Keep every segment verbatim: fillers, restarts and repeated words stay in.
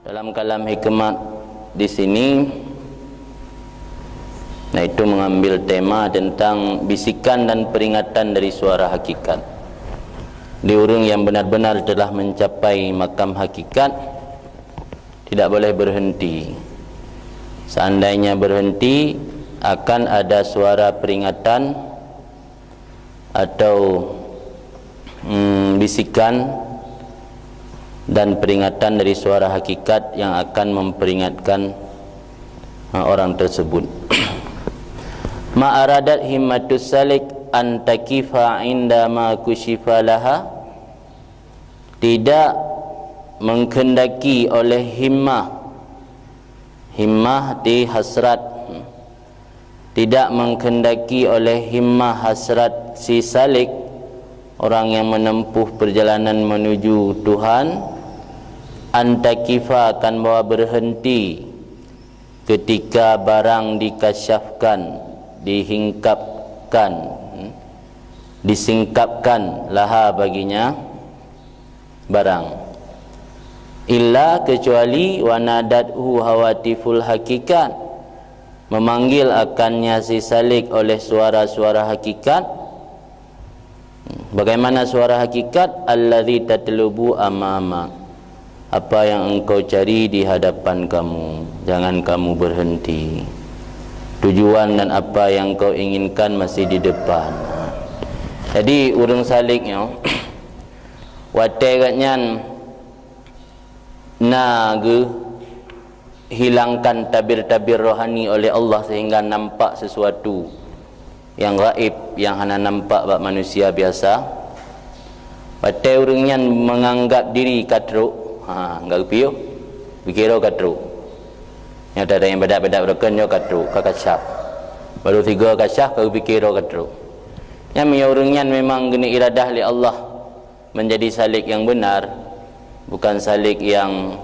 Dalam kalam hikmat di sini, yaitu mengambil tema tentang bisikan dan peringatan dari suara hakikat. Di ureuëng yang benar-benar telah mencapai makam hakikat, tidak boleh berhenti. Seandainya berhenti, akan ada suara peringatan atau, mm, bisikan dan peringatan dari suara hakikat yang akan memperingatkan, ha, orang tersebut. Ma aradat himmatus salik an takifa inda ma kusyifa laha. Tidak menghendaki oleh himmah, himmah di hasrat, tidak menghendaki oleh himmah hasrat si salik, orang yang menempuh perjalanan menuju Tuhan, antakifa, akan bahwa berhenti ketika barang dikasyafkan, dihingkapkan, disingkapkan, laha, baginya barang. Illa, kecuali, wanadathu hawatiful hakikat, memanggil akannya si salik oleh suara-suara hakikat. Bagaimana suara hakikat? Alladzi tatlubu amama. Apa yang engkau cari di hadapan kamu, jangan kamu berhenti. Tujuan dan apa yang kau inginkan masih di depan. Jadi, ureuëng salik nyoe, watée gobnyan na geuhilangkan tabir-tabir rohani oleh Allah sehingga nampak sesuatu yang gaib, yang hana nampak bak manusia biasa. Watée ureuëng nyan menganggap diri ka trok, ha, enggak geupiôh, pikira ka trok. Nyata ada nyang badat-badat beureukan nyoe ka trok, ka kasyaf. Baru tiga kasyaf, ka geupiké droe ka trok. Nyan meunyoe ureuëng nyan memang geuneuk iradah lé Allah menjadi salik yang benar, bukan salik yang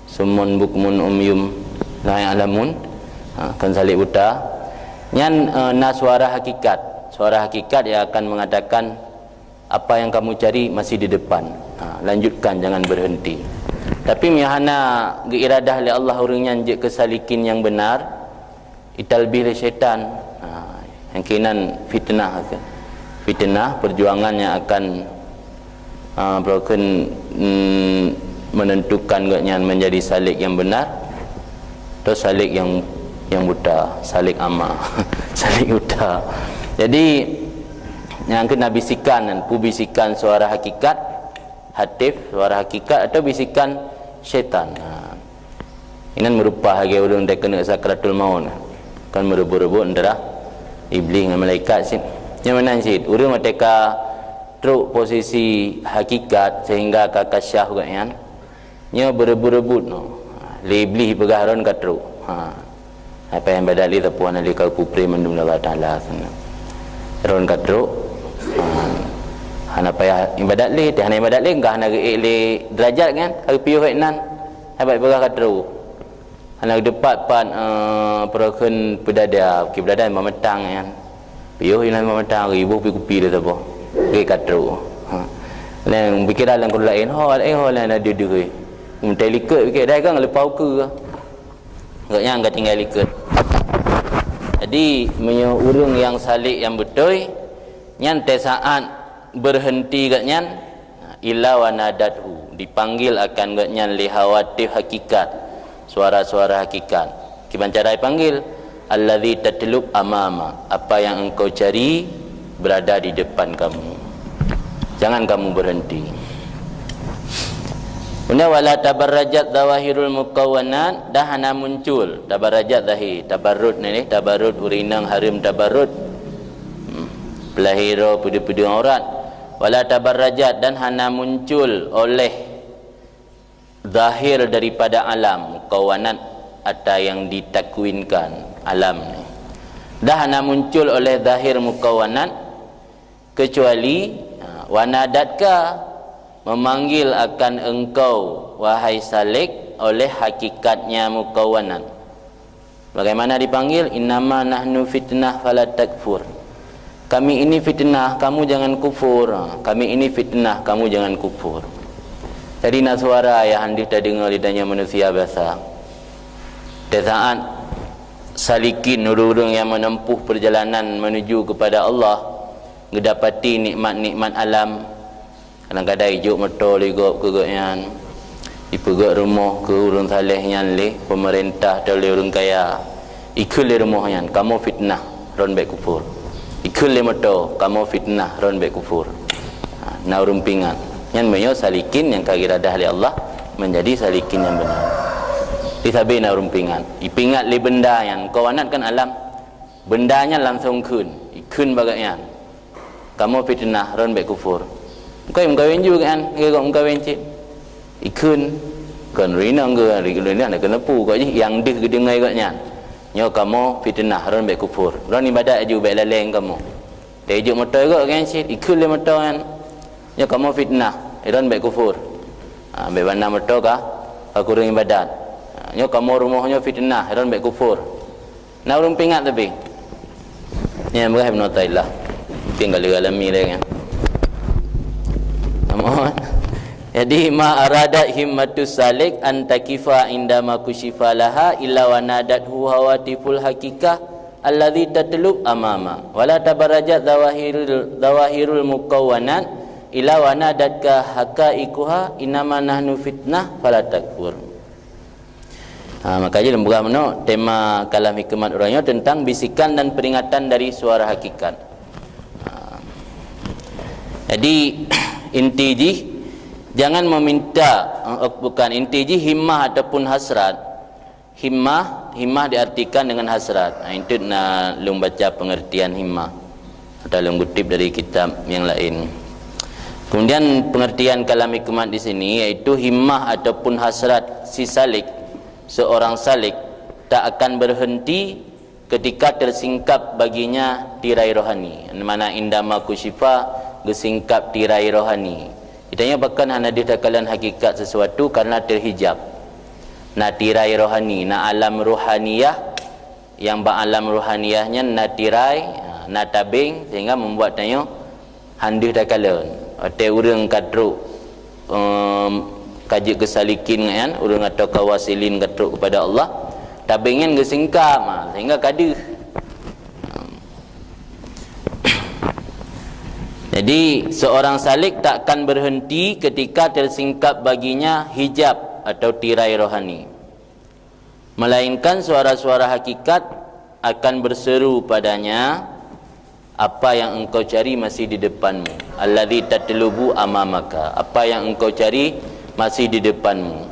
summun bukmun umyum la ya'lamun, ha, kan salik buta. Nyan, eh, na suara hakikat. Suara hakikat yang akan mengatakan, "Apa yang kamu cari masih di depan. Ha, lanjutkan, jangan berhenti." Tapi meunyoe hana geuiradah lé Allah ureuëng nyan jeuet keu salikin nyang benar, italbih lé syaitan. Ha, nyang keunan fitnah. Fitnah, perjuangan yang akan, ha, broken, mm, menentukan gobnyan menjadi salik yang benar atau salik yang, yang buta, salik ama, salik buta. Jadi, nyang keunan bisikan, peubisikan suara hakikat, hatif, suara hakikat atau bisikan syaitan. Ha. Inan meurupa lagée ureuëng teukeunok sakratul maut. Kan meureubot-reubot antara Iblih ngon malaikat cit. Nyan meunan cit, ureuëng watée ka trok posisi hakikat sehingga ka kasyaf gobnyan, nyoe beureubot-reubot nyoe. Lé Iblih peugah droen ka trok. Ha. Apa nyang ibadat lé, sapeue hana lé, ka geupeupre mandum lé Allah Taala. Droen ka trok. Ha. Hana payah ibadat lé, teuh hana ibadat lé, enggak hana geuék lé derajat nyan, ka geupiôh nan. Saban peugah ka trok. Hana geupat-pat, eh, peureukeuen peudada, bukét peudada mamatang nyan. Piôh inan mamatang, riboh pi kupi dah saboh. Gét ka trok. Ha. Nang pikiran lam keudroe laén, ho, laén ho, laén ada deuh. Meutai likot bukét dai kan leupah ukeue. Gobnyan ka tinggai likot. Jadi, meunyoe ureuëng nyang salek nyang beutôi, nyan teusaát beureunti gobnyan, illa wa nadathu, dipanggil akan gobnyan lé hawatif hakikat, suara-suara hakikat. Kiban cara dipanggil, "Alladzi tatlub amama, apa yang engkau cari berada di depan kamu. Jangan kamu berhenti." Kemudian, "Wala tabarrajat zawahirul mukawwanat," dah hana muncul. Tabarrajat zahir, tabarrud ni, ni, tabarrud ureuëng inong hareuem tabarrud. Hmm. Peulahé droe, peudeueng-peudeueng aurat. "Wala tabarrajat," dan hana muncul oleh zahir daripada alam, mukawwanat, ata yang ditakwinkan alam ni. Dah hana muncul oleh zahir mukawwanat, kecuali, ha, wa nadatka, memanggil akan engkau, wahai salek, oleh hakikatnya mukawwanat. Bagaimana dipanggil? "Innama nahnu fitnah fala takfur." Kami ini fitnah, kamu jangan kufur. Kami ini fitnah, kamu jangan kufur. Jadi na suara nyang han deuh tadeungoe di tanyoe manusia biasa. Di saat salikin, ureuëng-ureuëng nyang menempuh perjalanan menuju kepada Allah, geudapati nikmat-nikmat alam. Kadang-kadang ijok moto lé gob keu gobnyan, ipeugok rumoh keu ureuëng saleh nyan lé pemerintah atau lé ureuëng kaya. Ikheun lé rumoh nyan, "Kamoe fitnah, ron bék kufur." Ikheun lé moto, "Kamoe fitnah, ron bék kufur." Ha, na ureuëng pingat. Nyan meunyoe salikin nyang ka geuradah lé Allah menjadi salikin nyang beuna. Di sabe na ureuëng pingat. Ipingat lé benda nyan, keuwanat kan alam. Benda nyan langsung kheun, ikheun bak gobnyan, "Kamoe fitnah, ron bék kufur." Meukawen, meukawen ju gobnyan, lagée gob meukawen cit. Ikheun, kon rinong geu, rinong na keuneupeu, kok jih nyang deuh geudeungoe gobnyan. "Nyoe kamoe fitnah, ron bék kufur. Ron ibadat aju, bék laleng kamoe." Lé ijok moto gobnyan cit, ikheun lé moto nyan, "Nyoe kamoe fitnah, ron bék kufur. Ha, bék banda moto ka, ka kureueng ibadat. Ha, nyoe kamoe rumoh nyoe fitnah, ron bék kufur." Na ureuëng pingat tapi. Nyan beurah Ibnu Athaillah. Mungkin ka lheueh alami lé nyan. Namun, jadi, "Ma aradat himmatus salik an takifa indama kusyifa laha illa wa nadathu hawatiful haqiqah alladzi tatlub amama. Wala tabarajat zawahirul, zawahirul mukawwanat illa wa nadatka haqaiquha innama nahnu fitnah fala takfur." Ha, maka jih lôn peugah meunoe, tema kalam hikmat uroe nyoe tentang bisikan dan peringatan dari suara hakikat. Ha. Jadi, inti jih, jangan meminta, eh, bukan, inti jih himmah ataupun hasrat. Himmah, himmah diartikan dengan hasrat. Ha, itu na lôn baca pengertian himmah. Atau lôn kutip dari kitab yang lain. Kemudian, pengertian kalam hikmat di sini, yaitu himmah ataupun hasrat si salik, seorang salik, tak akan berhenti ketika tersingkap baginya tirai rohani. Mana indama kusyifa, geusingkap tirai rohani. Geutanyoe pakon hana deuh takalon hakikat sesuatu karena terhijab. Na tirai rohani, na alam rohaniyah, nyang bak alam rohaniyah nyan na tirai, na tabeng, sehingga membuat tanyoe han deuh takalon. Watée ureuëng ka trok, em, ka jeuet keu salikin nyan, ureuëng atau ka wasilin ka trok kepada Allah, tabeng nyan geusingkap, ha, sehingga ka deuh. Jadi, seorang salik takkan berhenti ketika tersingkap baginya hijab atau tirai rohani. Melainkan suara-suara hakikat akan berseru padanya, "Apa yang engkau cari masih di depanmu. Alladzi tatlubu amamaka. Apa yang engkau cari masih di depanmu."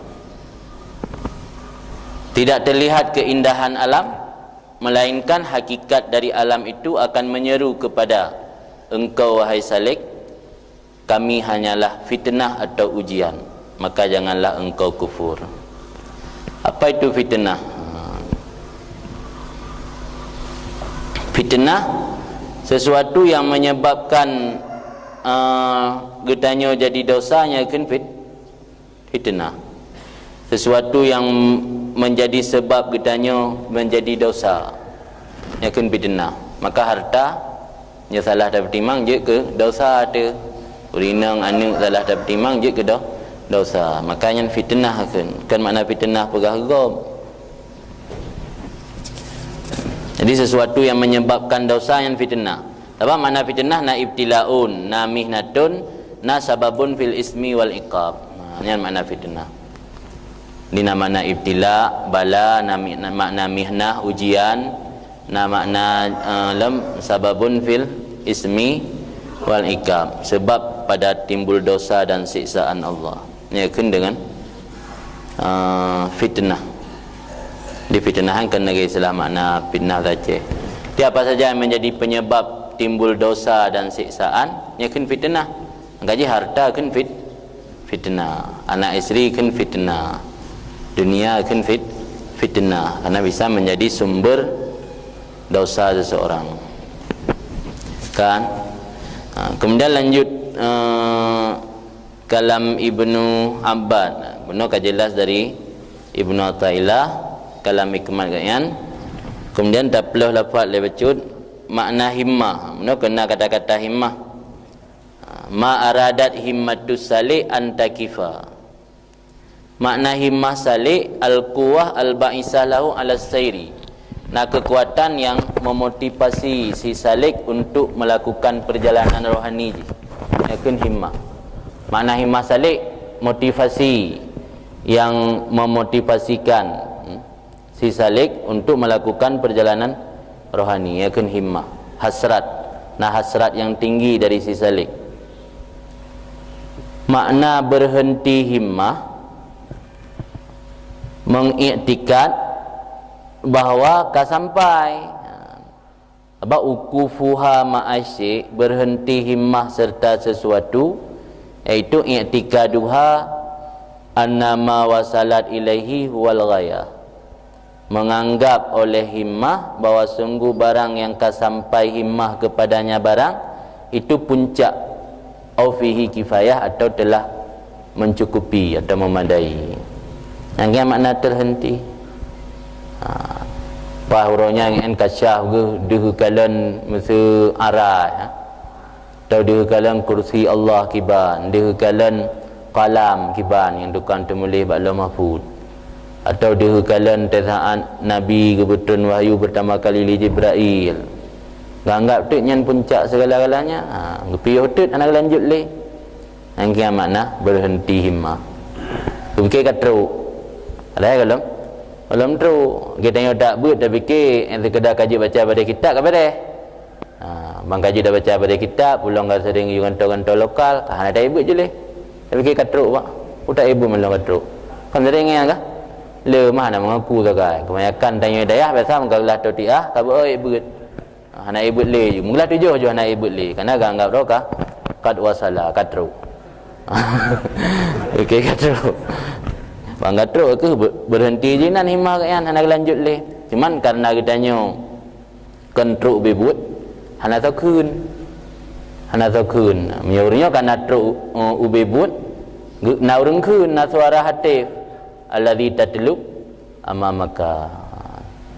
Tidak terlihat keindahan alam, melainkan hakikat dari alam itu akan menyeru kepada engkau, wahai salik, "Kami hanyalah fitnah atau ujian, maka janganlah engkau kufur." Apa itu fitnah? Fitnah, sesuatu yang menyebabkan, eh, geutanyoe jadi dosa, nyan kheun fit-, fitnah. Sesuatu yang menjadi sebab geutanyoe menjadi dosa, nyan kheun fitnah. Maka harta, nyoe salah tapeutimang jeuet keu dosa teuh. Ureuëng inong, aneuëk salah tapeutimang jeuet keu do-, dosa. Maka nyan fitnah kheun. Kon makna fitnah peugah gob. Jadi, sesuatu yang menyebabkan dosa nyan fitnah. Sabab makna fitnah na ibtilaun, na mihnatun, na sababun fil ismi wal iqab. Ha, nyan makna fitnah. Di na makna ibtila, bala, na mi-, na makna mihnah, ujian, na makna, eh, lom sababun fil ismi wal iqab. Sebab pada timbul dosa dan siksaan Allah. Nyan kheun dengan, eh, fitnah. Di fitnah kan lagée istilah makna fitnah saja. Jadi apa saja yang menjadi penyebab timbul dosa dan siksaan, nyan kheun fitnah. Gaji harta kheun fit-, fitnah. Anak isteri kheun fitnah. Dunia kheun fit-, fitnah. Karena bisa menjadi sumber dosa seseorang. Kan? Ha, kemudian lanjut, eh, kalam Ibnu Abbad. Bunoe ka jelas dari Ibnu Athaillah, kalam hikmat gobnyan. Kemudian taploh lafaz lé bacut makna himmah. Bunoe keu na kata-kata himmah. "Ma aradat himmatus salik an takifa." Makna himmah salik, al-quwwah al-ba'isah lahu ala sairi. Na kekuatan yang memotivasi si salik untuk melakukan perjalanan rohani jih. Nyan kheun himmah. Makna himmah salik, motivasi yang memotivasikan, hmm, si salik untuk melakukan perjalanan rohani, nyan kheun himmah. Hasrat. Na hasrat yang tinggi dari si salik. Makna berhenti himmah, mengiktikad bahwa ka sampai. Sabab wuqufuha ma'a syai', berhenti himmah serta sesuatu, yaitu i'tikaduha anna ma wasalat ilaihi huwal ghayah. Menganggap oleh himmah bahwa sungguh barang yang ka sampai himmah kepadanya barang itu puncak, au fihi kifayah, atau telah mencukupi atau memadai. Nyang kheun makna terhenti. Ha. Paih uroe nyan ngon kasyaf geuh deuh kalon meuseu arai, ha. Atau deuh kalon kursi Allah kiban, deuh kalon kalam kiban nyang tukang teumuléh bak Lauh Mahfuz. Atau deuh kalon teusaat Nabi geubeutrön wahyu pertama kali lé Jibrail. Geuanggap teuk nyan puncak segala-galanya. Ha, geupiôh teuk hana geulanjut lé. Nyang kheun makna berhenti himmah. Geupike ka trok. Padahai gohlom, gohlom trok. Geutanyoe dak beuet tapike, eh, sekedar ka jeuet baca padé kitab ka beres. Ha, ban ka jeuet baca padé kitab, ulôn ka sering yue ngon toh-ngon toh lokal, ka hana tabeuet jih lé. Tapike ka trok, Pak. Peue tabeuet meulôn ka trok. Kon sering nyan kah? Le mah hana mengaku sagai. Kebanyakan tanyoe dayah biasa meunka geulah toh tiah, ka beuet beuet. Hana ék beuet lé ju. Meuglah tujoh ju hana ék beuet lé. Karena geuanggap droe ka, qad wasala, ka trok. Oke, ka trok. Ban ka trok keuh be-, berhenti jih nan himmah geuh nyan, hana geulanjut lé. Cuman karena geutanyoe kon trok ubé buet, hana soe kheun. Hana soe kheun. Meunyoe ureuëng nyoe ka na trok, eh, ubé buet, geu-, na ureuëng kheun, na suara hatif. Allazi tatlub amamaka.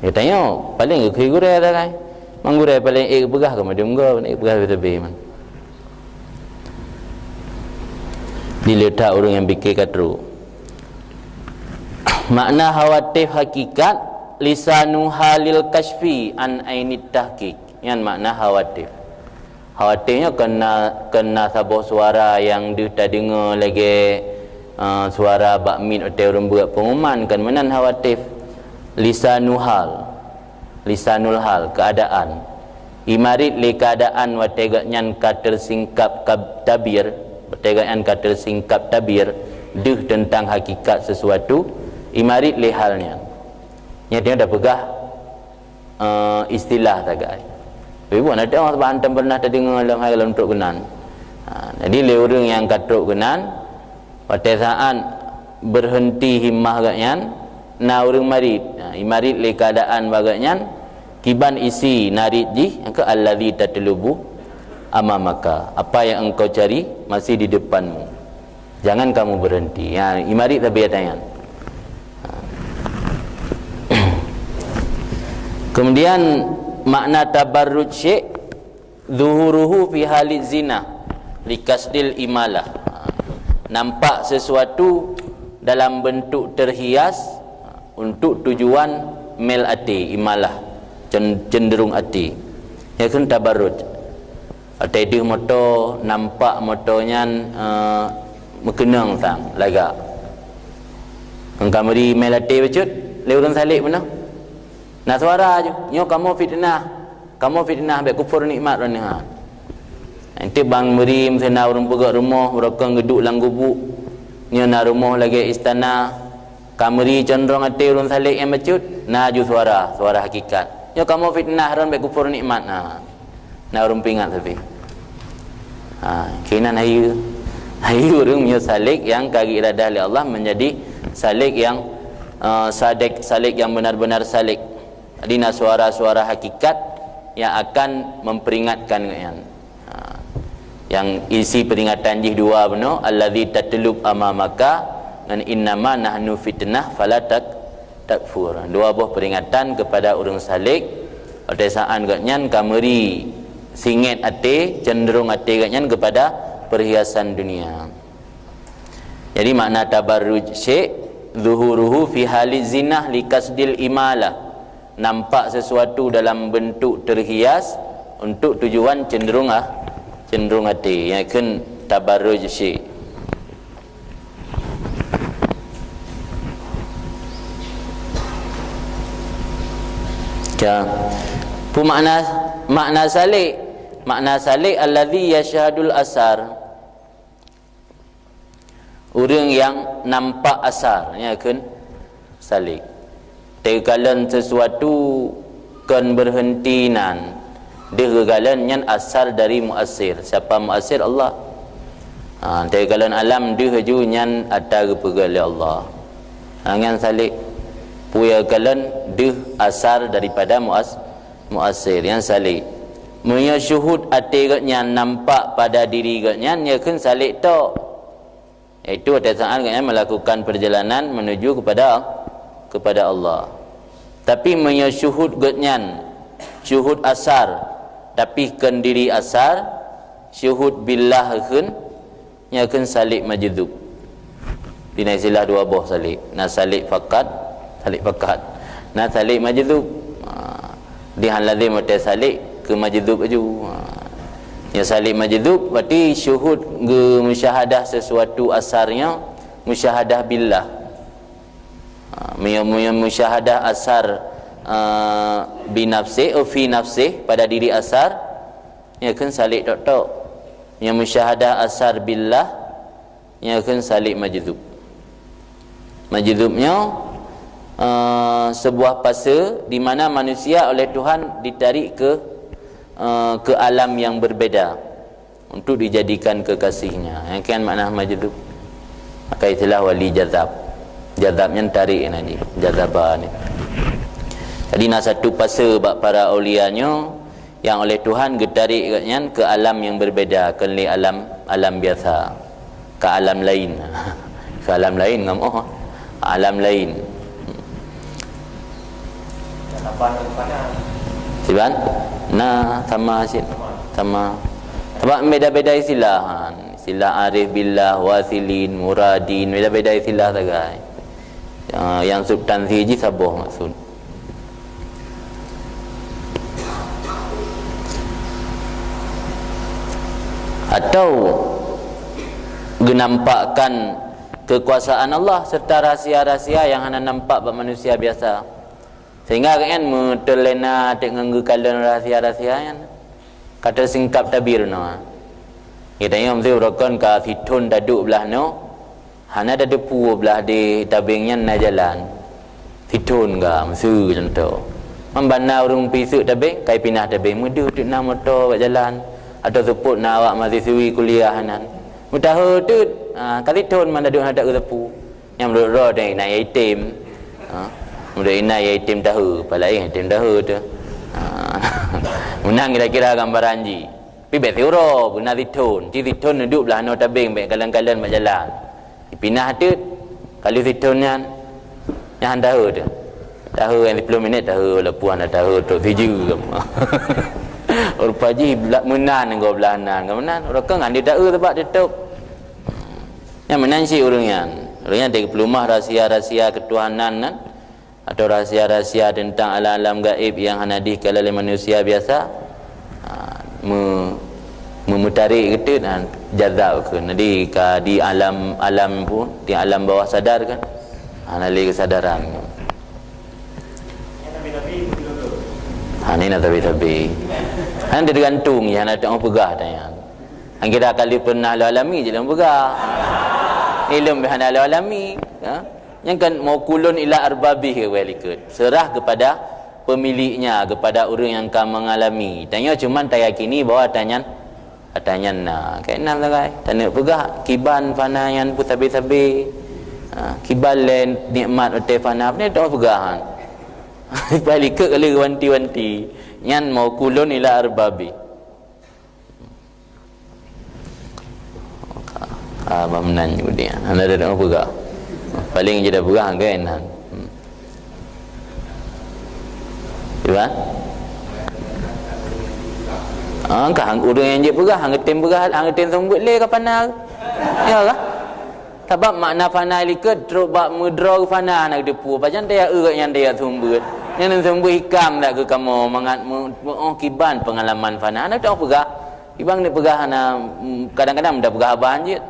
Geutanyoe paleng geukheun gurée sagai. Mang gurée paleng ék peugah keu mandum gob, ék peugah sabe-sabe man. Dileuta ureuëng nyang pike ka trok. Makna hawatif hakikat, lisanu halil kasyfi an ainit tahqiq. Nyan makna hawatif. Khawatir nyoe kena, kena saboh suara nyang deuh tadeungoe lagée, eh, suara bak miet watée ureuëng beuet pengumuman, kan meunan khawatir. Lisanul hal, lisanul hal, keadaan. Imarit lé keadaan watée gobnyan ka teusingkap kab-, tabir, watée gobnyan ka teusingkap tabir, deuh teuntang hakikat sesuatu, imarit lé hal nyan. Nyan teungoh tapeugah, eh, istilah sagai. Tapi bukan ada orang sebab hantom pernah terdengar dalam hal dalam trok keunan. Ha, jadi lé ureuëng nyang ka trok keunan, watée saat berhenti himmah gobnyan, na ureuëng marit. Ha, imarit lé keadaan bak gobnyan, kiban isi narit jih, nyang keu allazi tatlubu amamaka. Apa yang engkau cari masih di depanmu. Jangan kamu berhenti. Ya, imarit tapi tanyan. Kemudian makna tabarruj syai', zuhuruhu fi halid zina, likasdil imalah. Nampak sesuatu dalam bentuk terhias untuk tujuan mel até, imalah, cen-, cenderung até. Ya kan tabarruj. Watée deuh moto, nampak moto nyan, eh, meukeunong sang, lagak. Ngon ka meuri mé laté bacut, lé ureuëng salek bunoe. Na suara ju, "Nyoe kamoe fitnah, kamoe fitnah bék kufur nikmat roh neuha." Enteuk ban meuri meuseuna ureuëng peugét rumoh, beurokon geuduek lam gubuk. Nyoe na rumoh lagée istana, ka meuri condrong até ureuëng salek nyang bacut, na ju suara, suara hakikat. "Nyoe kamoe fitnah roh bék kufur nikmat." Na. Na ureuëng peuingat sabe. Ha, keunan hayeue. Hayeue ureuëng meunyoe salek nyang ka geuiradah lé Allah menjadi salek nyang, eh, sadek, salek nyang benar-benar salek. Jadi na suara-suara hakikat yang akan memperingatkan ngon nyan. Ha, yang isi peringatan jih dua bunoe, allazi tatlub amamaka ngon innama nahnu fitnah fala tak-, takfur. Dua boh peringatan kepada ureuëng salek, watée saat gobnyan ka meuri singet até, cenderung até gobnyan kepada perhiasan dunia. Jadi makna tabarruj syai', Zuhuruhu fi hali zinah li qasdil imalah. Nampak sesuatu dalam bentuk terhias untuk tujuan cenderung ah, cenderung até. Nyan kheun tabarruj syik. Ya. Peue makna, makna salik? Makna salik allazi yashhadul asar. Ureuëng nyang nampak asar, nyan kheun salik. Teukalon sesuatu kon berhenti nan, deuh geukalon nyan asar dari muasir. Siapa muasir? Allah. Ha, teukalon alam deuh ju nyan ata geupeugah lé Allah. Ha, nyan salik. Peue kalon deuh asar daripada muas-, muasir, nyan salik. Meunyoe syuhud até geuhnyan nampak pada diri geuhnyan, nyan kheun salik tok. Yaitu watée saat geuhnyan melakukan perjalanan menuju kepada, kepada Allah. Tapi meunyoe syuhud geuhnyan, syuhud asar, tapi kon diri asar, syuhud billah kheun, nyan kheun salik majdzub. Di na istilah dua boh salik. Na salik fakat, salik fakat. Na salik majdzub. Ha. Di hal lazim watée salik keu majdzub laju. Ha. Nyang salik majdzub berarti syuhud geumusyahadah sesuatu asarnya musyahadah billah. Ha, meunyoe, meunyoe musyahadah asar, eh, binafsih, oh, fi nafsih, pada diri asar, nyan kheun salik tok-tok. Nyang musyahadah asar billah, nyan kheun salik majdzub. Majdzub nyoe, eh, sebuah fase di mana manusia oleh Tuhan ditarik ke, eh, ke alam yang berbeda untuk dijadikan kekasihnya. Nyan kan makna majdzub. Maka istilah wali jazab. Jazab nyan tarik nyan ji. Jazaba ni. Jadi na satu fase bak para aulia nyoe, nyang oleh Tuhan geutarék gobnyan keu alam nyang beubeda, kon lé alam, alam biasa, ka alam laén. Ka alam laén ngon oh, alam laén. Siban? Na sama cit, sama. Sabab beda-beda istilah. Istilah arif billah, wasilin, muradin, beda-beda istilah sagai. Ah, nyang substansi jih saboh maksud. Atau geunampakkan kekuasaan Allah serta rahsia-rahsia nyang hana nampak bak manusia biasa. Sehingga gobnyan meuteulena teuk ngon geukalon rahsia-rahsia nyan. Ka teusingkap tabir nyoe. Geutanyoe meusé uroe kon ka sithon taduek blah noe, hana tateupeue blah di tabeng nyan na jalan. Sithon ga, meusé contoh. Man bak na ureuëng piseuk tabeng, kai pinah tabeng, meudeuh teuk na moto bak jalan, atau seupôt na awak mahasiswi kuliah nan. Meutahe teuk, ha, ka sithon man taduek hana tateupeu. Nyang meunurot droe teuh inan yatim. Ha? Meunurot inan yatim tahe, palaén yatim tahe teuh. Ha. Meunan kira-kira gambaran jih. Pi bék siuroe, beuna sithon. Ci sithon neuduek blah noe tabeng bék kalon-kalon bak jalan. Ipinah teuk, ka lheueh sithon nyan. Nyan tahe teuh. Tahe nyang siploh minét tahe, leupah na tahe trok sijeu. Rupa jih bla-, meunan ngon blah nan, ngon meunan. Uroe kon ngan tahe teubak teutôb. Nyang meunan cit ureuëng nyan. Ureuëng nyan teuk geupeulumah rahsia-rahsia keutuhanan nan, atau rahsia-rahsia teuntang alam-alam gaéb nyang hana dikalon lé manusia biasa. Ha, me-, me-, meutarék geuteuk, ha, jazab kheun. Jadi ka di alam, alam pun, di alam bawah sadar kan. Hana lé keusadaran. Ha, ni na tabi-tabi. Hana teugantung, ya, hana teupeugah tanya. Hana kira kali pernah lôn alami je lôn peugah. Ilom hana lôn alami, ha? Nyang kan maukulun ila arbabih ke weh likot. Serah kepada pemiliknya, kepada ureuëng nyang ka mengalami. Tanyoe cuman tayakini bahwa atanyan, atanyan na. Kainan sagai. Taneuk peugah kiban fana nyan peusabe-sabe. Ha, kiban lé nikmat watée fana. Apa ni tak peugah? Palikot kali wanti-wanti. Nyan maukulun ila arbabih. Ah, bah meunan nyebut dia. Hana ada nak peugah. Paling je dah peugah, kan? Hmm. Cuba. Ah, kah ureuëng nyang jeuet peugah, hang geutem peugah, hang geutem seumeubeuet lé ka pana. Ya kah? Sabab makna fana likot trok bak meudroe fana hana geuteupeue. Pajan taya eu nyan taya seumeubeuet. Nyan seumeubeuet hikam dak keu kamoe mangat meu-, meuoh kiban peungalaman fana. Hana teupeugah. Ibang ni peugah hana, mm, kadang-kadang dak peugah haba hanjeuet.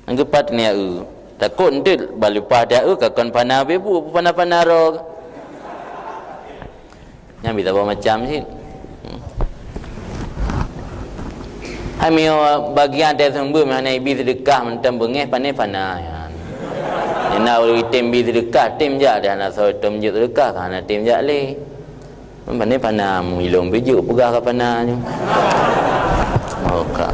Nyang keupat ni eu. Takot enteuk bak leupah dak eu ka kon fana bebu, fana-fana roe. Nyan bisa boh macam cit. Hmm. Hai meunyoe bagian teuh seumeubeuet meuhana ibi seudeukah mantong beungéh, pane fana nyan. Nyang na ureuëng item bi seudeukah, tem jak, dah hana soe tom jeuet seudeukah, ka hana tem jak lé. Pane fana, ilong bijéh peugah ka fana nyoe. Oh, ka.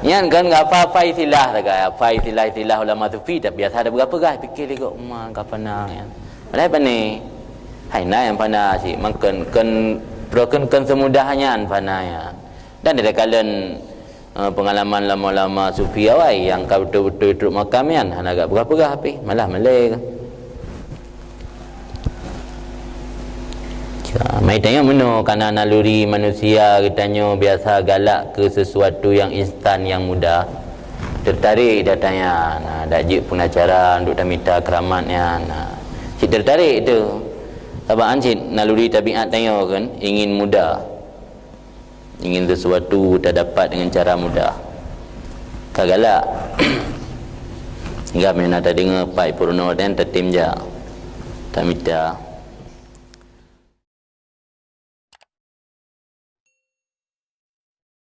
Nyan kan apa-apa istilah sagai, apa istilah-istilah ulama sufi, tapi biasa ada peugah-peugah, pikir lé gok ma ka fana nyan. Padahai pane. Hai na nyang fana cit, mangkon kon, kon, kon seumudah nyan fana nyan. Dan takalon, eh, peungalaman lama-lama sufi awai nyang ka beutôi-beutôi trok makam nyan hana gak peugah-peugah pih, malah malée. Mai tanyoe meunoe, kana naluri manusia geutanyoe biasa galak keu sesuatu nyang instan, nyang mudah. Tertarik dak tanyan, nah, dak jeuet peue na cara untuk tamita keuramat nyan, nah. Cit tertarik tu. Sabab an cit naluri tabiat tanyoe kan ingin mudah. Ingin sesuatu tadapat dengan cara mudah. Ka galak. Hingga meunyoe na tadeungoe pai peurunoe dan tatem jak. Tamita.